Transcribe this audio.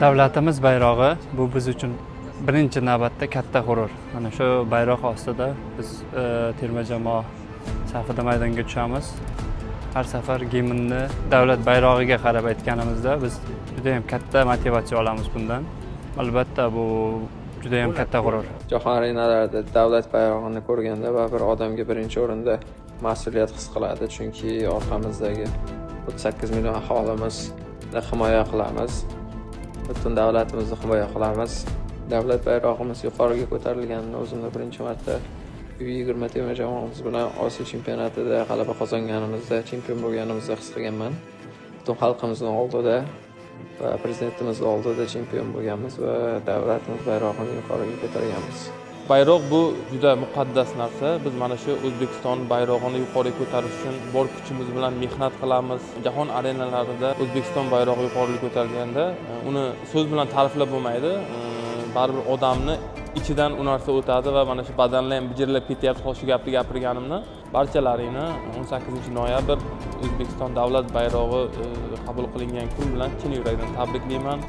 Davlatimiz bayrog'i bu biz uchun birinchi navbatda katta g'urur. Mana shu bayroq ostida biz terma jamoa safida maydonga tushamiz. Har safar gimnni davlat bayrog'iga qarab aytganimizda, biz judayam katta motivatsiya olamiz bundan. Albatta, bu judayam katta g'urur. Jahon arenalarida davlat bayrog'ini ko'rganda baribir odamga birinchi o'rinda mas'uliyat his qiladi, chunki orqamizdagi 38 million aholimizni himoya qilamiz, butun davlatimizni himoya qilamiz. Davlat bayrog'imiz yuqoriga ko'tarilganini o'zimda birinchi marta U20 terma jamoamiz bilan Osiyo chempionatida g'alaba qozonganimizda, chempion bo'lganimizda his qilganman. Butun xalqimizni oldida va prezidentimiz oldida chempion bo'lganmiz va davlatimiz bayrog'ini yuqoriga ko'targanmiz. Bayroq bu juda muqaddas narsa. Biz mana shu O'zbekiston bayrog'ini yuqoriga ko'tarish uchun bor kuchimiz bilan mehnat qilamiz. Jahon arenalarida O'zbekiston bayrog'i yuqoriga ko'tarilganda, uni so'z bilan ta'riflab bo'lmaydi. Baribir odamni ichidan u narsa o'tadi va mana shu badanlar ham bijirlab ketyapti hozir shu gapni gapirganimda. Barchalaringni 18 noyabr, O'zbekiston davlat bayrog'i qabul qilingan kun bilan chin yurakdan tabriklayman.